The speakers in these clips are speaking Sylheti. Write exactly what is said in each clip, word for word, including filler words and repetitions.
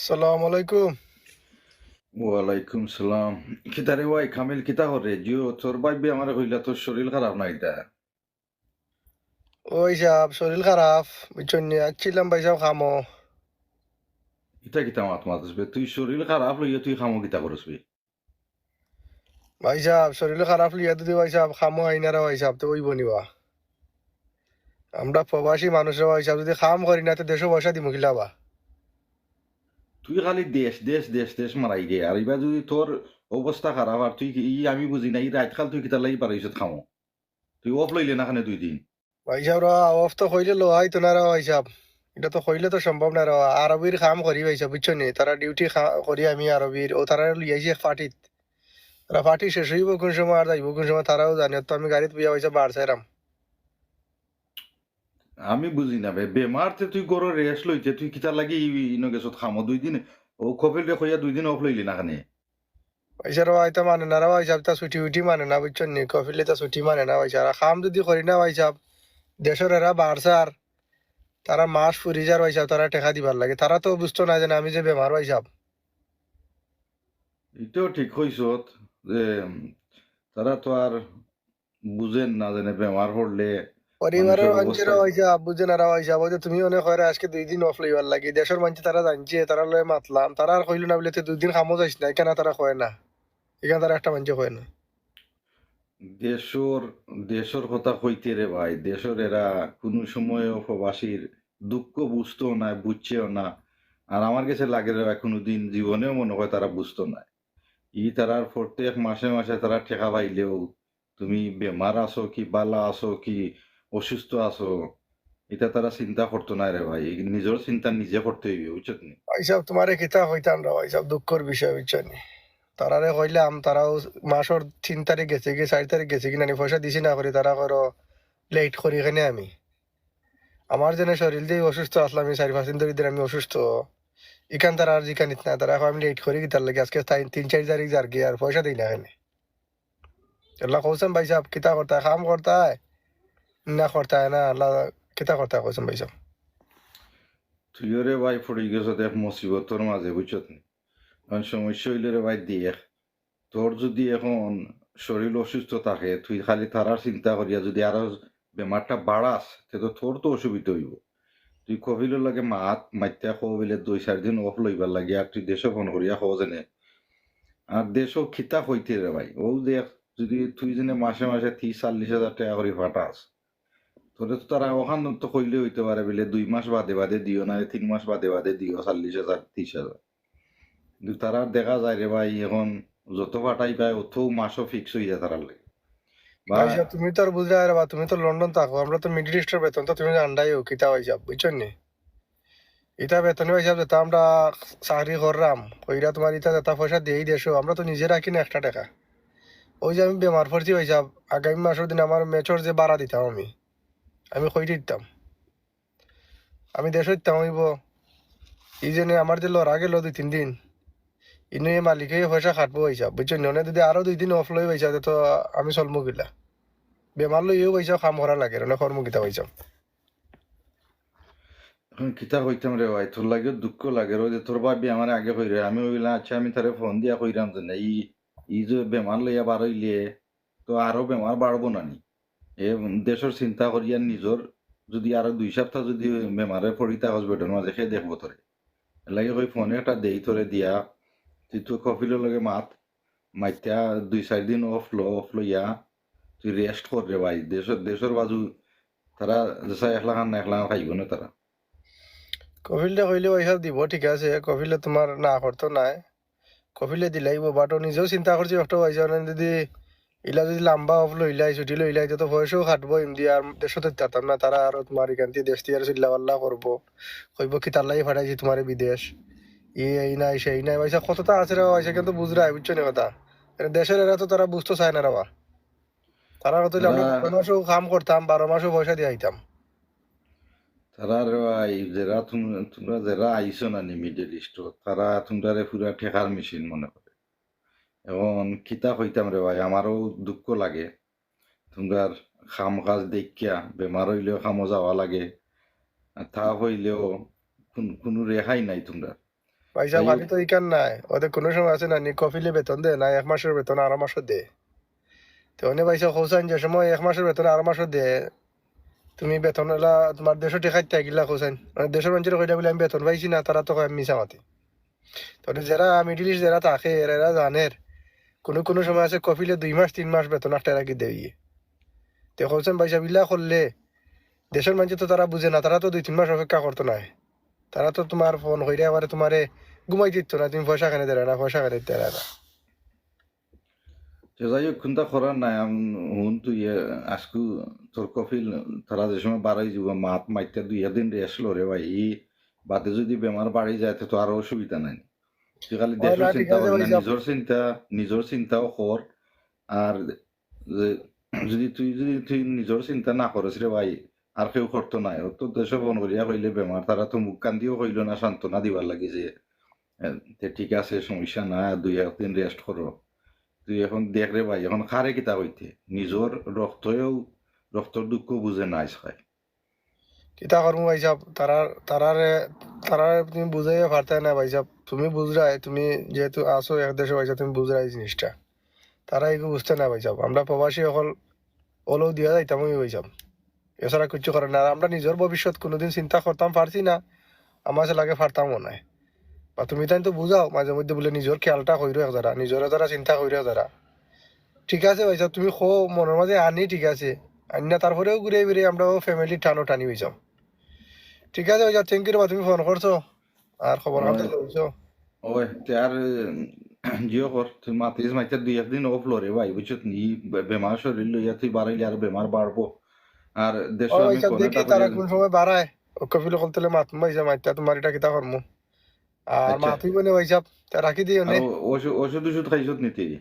সালাম আলাইকুম। ওয়ালাইকুম সালাম। কিতা রে ভাই কামিল, কিতা করে? জিও, তোর ভাইবে আমারে কইলা তোর শরীর খারাপ না ইতা? ওই সাব, শরীর খারাপ, বুঝছইন নি? আইছিলাম ভাই সাব কামো। ইতা কিতা মাত মাতস বে? তুই শরীর খারাপ লইয়া তুই কামো কিতা করস বে? ভাই সাব, শরীর খারাপ লইয়া যদি ভাই সাব কামো আই না রে ভাই সাব, তে অইবো নি বা? আমরা প্রবাসী মানুষ রে ভাই সাব, যদি কাম করি না, তে দেশো পয়সা দিমু কিলা বা? তুই খালি দেশ, দেশ, দেশ, দেশ মারাই গে। আর ইবা যদি তোর অবস্থা খারাপ, আর তুই কি, ই আমি বুঝি না, ই রাইতকাল তুই কিতার লাগি পারইছত কামো? তুই off লইলে না কেনে দুই দিন? ভাই সাব রে, off তো কইলে লওয়া অইতো না রে ভাই সাব, ইটা তো কইলে তো সম্ভব না রে। আরবির কাম করি ভাই সাব, বুঝছো নি? তারা duty করি আমি আরবির, ও তারা লইয়া আইছি এক পার্টিত। তারা পার্টি শেষ অইবো কোন সময় আর যাইবো কোন সময় তারাও জানে, তো আমি গাড়িত বইয়া ভাই সাব বার চাইরাম। আমি বুঝি না বে, বেমার তে তুই গরো rest লইতে, তুই কিতার লাগি ই-, ইনো গেছত কামো দুই দিন? ও কফিলরে কইয়া দুই দিন off লইলি না কেনে? ভাই সাব রে, ইতা মানে না রে ভাই সাব, তা ছুটি উটি মানে না, বুঝছো নি? কফিলে তা ছুটি মানে না ভাই সাব। আর কাম যদি করি না ভাই সাব, দেশর এরা বার চার, তারা মাস ফুরি যার ভাই সাব, তারা টেকা দিবার লাগে। তারা তো বুঝতো না যে আমি যে বেমার ভাই সাব। ইটাও ঠিক কইছত যে, উম, তারা তো আর বুঝের না, জানে বেমার পড়লে পরিবারর মানুষর মানষে রে অবস্থা। ভাই সাব, বুঝে না রে ভাই সাব। ওই যে তুমি অনে কইরা আজকে দুই দিন off লইবার লাগি, দেশর মানষে তারা জানছে, তারার লগে মাতলাম, তারা আর কইলো না বুলে, "তুই দুই দিন কামো যাইস না", ইখান তারা কয় না, ইখান তারা একটা মানষে কয় না। দেশর, দেশর কথা কইতে রে ভাই, দেশর এরা কুনু সময়ও প্রবাসীর দুঃখ বুঝতো না, বুঝছেও না। আর আমার গেছে লাগে রে ভাই, কুনুদিন জীবনেও মনে হয় তারা বুঝতো না। ই তারার প্রত্যেক মাসে মাসে তারা টেকা পাইলেও তুমি বেমার আছো কি, বালা আছো কি, অসুস্থ আছো, ইটা তারা চিন্তা করতো না রে ভাই। নিজর চিন্তা নিজে করতে অইবে, বুঝছত নি? ভাই সাব, তুমারে কিতা কইতাম রে ভাই সাব, দুঃখর বিষয়, বুঝছো নি? তারারে কইলাম, তারাও মাসর তিন তারিখ গেছে কি, চাইর তারিখ গেছে কি, নানি পয়সা দিছি না করি, তারা কইরো late করি কেনে আমি। আমার যেন শরীর দিয়া অসুস্থ আছলাম, আমি চাইর পাঁচ দিন ধরি দিয়া আমি অসুস্থ। ইখান তারা আর জিকানিত না, তারা কয় আমি late করি কিতার লাগি, আজকে তাই তিন চাইর তারিখ যার গিয়া আর পয়সা দেই না কেনে। আল্লাহ কইছেন ভাই সাব, কিতা করতা, কাম করতা না করতা না, আল্লাহ কিতা করতা কইছেন ভাই সাব। তুইও রে ভাই পড়ি গেছত এক মুসিবতর মাঝে, বুঝছত নি? কারণ সমস্যা অইলো রে ভাই দেখ, তোর যদি এখন শরীর অসুস্থ থাকে, তুই খালি তারার চিন্তা করিয়া যদি আরো বেমারটা বাড়াস, তে তো তোর তো অসুবিধা অইবো। তুই কফিলর লগে মাত, মাতিয়া কও বুলে দুই চাইর দিন off লইবার লাগি, আর তুই দেশো ফোন করিয়া কও যেনে। আর দেশো কিতা কইতে রে ভাই, ও দেখ, যদি তুই যেনে মাসে মাসে তিরিশ চল্লিশ হাজার টেকা করি পাঠাস, তোরে তো তারা অখান তো কইলে অইতে পারে বুলে দুই মাস বাদে বাদে দিও, না তিন মাস বাদে বাদে দিও চল্লিশ হাজার, তিরিশ হাজার। কিন্তু তারা দেখা যায় রে ভাই, এখন যত পাঠাই পায়, অত মাসও fix অই যায় তারার লাগি। ভাই সাব, তুমি তো আর বুঝরায় রে বা, তুমি তো লন্ডন থাকো, আমরা তো Middle East-র বেতন তো তুমি জানরায়ও, কিতা ভাই সাব, বুঝছো নি? ইতা বেতন ভাই সাব, যেতা আমরা চাকরি কররাম, কইরা তুমার ইতা যেতা পয়সা দেই দেশো, আমরা তো নিজে রাখি না একটা টেকা। ওই যে আমি বেমার পড়ছি ভাই সাব, আগামী মাসর দিন আমার মেসর যে ভাড়া দিতাম আমি, আমি কই দিতাম? আমি দেশো দিতাম অইবো। ই যেনে আমার যে লড়া গেল দুই তিন দিন, ইনো এ মালিকে পয়সা কাটবো ভাই সাব, বুঝছো নি? অনে যদি আরো দুই দিন off লই ভাই সাব, তে তো আমি চলমু কিলা? বেমার লইয়াও ভাই সাব কাম করা লাগে, অনে করমু কিতা ভাই সাব? এখন কিতা কইতাম রে ভাই, তোর লাগিও দুঃখ লাগে রে, ওই যে তোর ভাবি আমারে আগে কইরে, আমি অইলাম, আচ্ছা, আমি তারে ফোন দিয়া কইরাম যে না, ই, ই যে বেমার লইয়া বার অইলে তো আরো বেমার বাড়বো না নি? এ দেশর চিন্তা করিয়া নিজর যদি আরো দুই সপ্তাহ যদি বেমারে পড়ি থাকস বেডর মাঝে, কে দেখবো তোরে? এর লাগি কই ফোন একটা দেই তোরে দিয়া, তুই তো কফিলর লগে মাত, মাতিয়া দুই চাইর দিন off ল, off লইয়া তুই rest কর রে ভাই। দেশর, দেশর বাজু তারা যেসা একলা খান না একলা খান খাইবো না তারা। কফিলরে কইলে পয়সা দিবো, ঠিক আছে, কফিলে তুমার না করতো নায়, কফিলে দিলাইবো, but ও নিজেও চিন্তা করছি একটু পয়সা, মানে যদি ইলা যদি লাম্বা off লইলাই, ছুটি লইলাই, তে তো পয়সাও কাটবো এমদি, আর দেশো তো থাকতাম না, তারা আরো তুমার ইখান থাকি দেশ থাকি আর চিল্লা পাল্লা করবো, কইবো কিতার লাগি পাঠাইছি তুমারে বিদেশ, ই এই নাই সেই নাই, পয়সা কততা আছে রে পয়সা, কিন্তু বুঝরায়, বুঝছো নি কথা? মানে দেশর এরা তো তারা বুঝতো চায় না রে বা। তারা কত অইলে আমরা তারা বারো মাসও কাম করতাম, বারো মাসও পয়সা দিয়া আইতাম। তারা রে ভাই, যেরা তুম-, তুমরা যেরা আইছো না নি Middle East-ও, তারা তুমরারে পুরা ঠেকার মেশিন মনে করে। এখন কিতা কইতাম রে ভাই, আমারও দুঃখ লাগে। তুমরার কাম কাজ দেখিয়া, বেমার অইলেও কামো যাওয়া লাগে, আর তা অইলেও কুন-, কুনু রেহাই নাই তুমরার। ভাইসাব, খালি তো ইখান নায়, অউ যে কুনু সময় আছে না নি, কফিলে বেতন দেয় না, এক মাসর বেতন আরো মাসো দেয়। তে অনে ভাইসাব কইছইন যে সময় এক মাসর বেতন আরো মাসো দেয়, তুমি বেতন অলা তুমার দেশো টেকাইত থাকিলা কইছইন। মানে দেশর মানষরে কইলা বুলে আমি বেতন পাইছি না, তারা তো কয় আমি মিছা মাতি। তে অনে যেরা Middle East যেরা থাকে, এরা, এরা জানের, কুনু কুনু সময় আছে কফিলে দুই মাস তিন মাস বেতন আটকাই রাখি দেয়। তে কইছইন ভাইসাব ইলা করলে দেশর মানষে তো তারা বুঝে না, তারা তো দুই তিন মাস অপেক্ষা করতো নায়। তারা তো তুমার ফোন কইরা একবারে তুমারে ঘুমাই দিতো না, তুমি পয়সা কেনে দিরায় না, পয়সা কেনে দিরায় না। তে যাই হউক, কুন্তা করার নাই। আম, হুন তুই, এ, আজকু তোর কফিল, তারা যে সময় বাড়াই যাইবো, মাত মাতিয়া দুই একদিন rest লো রে ভাই। ই বাদে যুদি বেমার বাড়ি যায়, তে তো আরো অসুবিধা নাই। তুই খালি অয় দেশর না, ঠিক চিন্তা আছে কর না, ভাইসাব। নিজর চিন্তা, নিজর চিন্তাও কর। আর যে, যুদি তুই, যুদি তুই নিজর চিন্তা না করস রে ভাই, আর কেউ করতো নায়। অউ তো দেশো ফোন করিয়া কইলে বেমার, তারা তো মুখ কান্দিও কইলো না সান্ত্বনা দিবার লাগি যে, এ, তে ঠিক আছে, সমস্যা নাই, দুই একদিন rest করো। তুই অখন দেখ রে ভাই, অখন কারে কিতা কইতে? নিজর রক্তয়ও, রক্তর দুঃখ বুঝে না আইজকাইল। কিতা করমু ভাইসাব, তারার, তারারে, তারারে তুমি বুঝাইয়া পারতায় না ভাইসাব। তুমি বুঝরায়, তুমি যেহেতু আছো এক দেশো ভাইসাব, তুমি বুঝরায় ই জিনিসটা। তারা ইগু বুঝতে না ভাইসাব। আমরা প্রবাসী অকল অলাউ দিয়া যাইতাম অউ ভাইসাব। এছাড়া কিচ্ছু করার না। আর আমরা নিজর ভবিষ্যৎ কুনুদিন চিন্তা করতাম পারছি না, আমার কাছে লাগে পারতামও নায়। বা তুমি তাইন তো বুঝাও মাঝে মধ্যে বুলে নিজর খেয়ালটা কইরো একজারা, নিজর একজারা চিন্তা কইরো একজারা। ঠিক আছে ভাইসাব, তুমি কও মনর মাঝে আনি, ঠিক আছে। আইন্না তারপরেও ঘুরে ফিরে আমরাও family টানো টানি ভাইসাব। ঠিক আছে ভাইসাব, thank you রে বা, তুমি ফোন করছো আর খবর খান তো অয়। লইছো। অয়, তে আর, উম, জিও কর, তুই মাতিস মাতিয়া দুই একদিন off লো রে ভাই, বুঝছত নি? বে-, বেমার শরীর লইয়া তুই বাড়াইলে আর বেমার বাড়বো। আর দেশো ও আমি ভাইসাব, ফোনে দেখি তারা কুন সময় বাড়ায়। ও কফিল অকলতরে মাতমু ভাইসাব, মাতিয়া তুমার ইটা কিতা করমু। আর আচ্ছা। মাতিবো নে ভাইসাব, তে রাখি দিও নে। আর ও-, ওষুধ, ওষুধ, ওষুধ খাইছত নি তুই?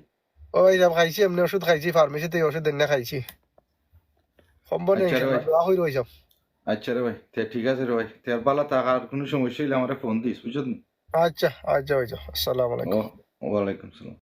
ও ভাইসাব, খাইছি, এমনে ওষুধ খাইছি, ফার্মেসিতে ওষুধ আনিয়া খাইছি। কমবো নে আচ্ছা রে ইনশাআল্লাহ, ভাই। দোয়া কইরো ভাইসাব। আচ্ছা রে ভাই, তে ঠিক আছে রে ভাই, তে ভালা থাক, আর কুনু সমস্যা অইলে আমারে ফোন দিস, বুঝছত নি? আচ্ছা, আচ্ছা ভাইসাব, আসসালামু আলাইকুম। ও, ওয়ালাইকুম সালাম।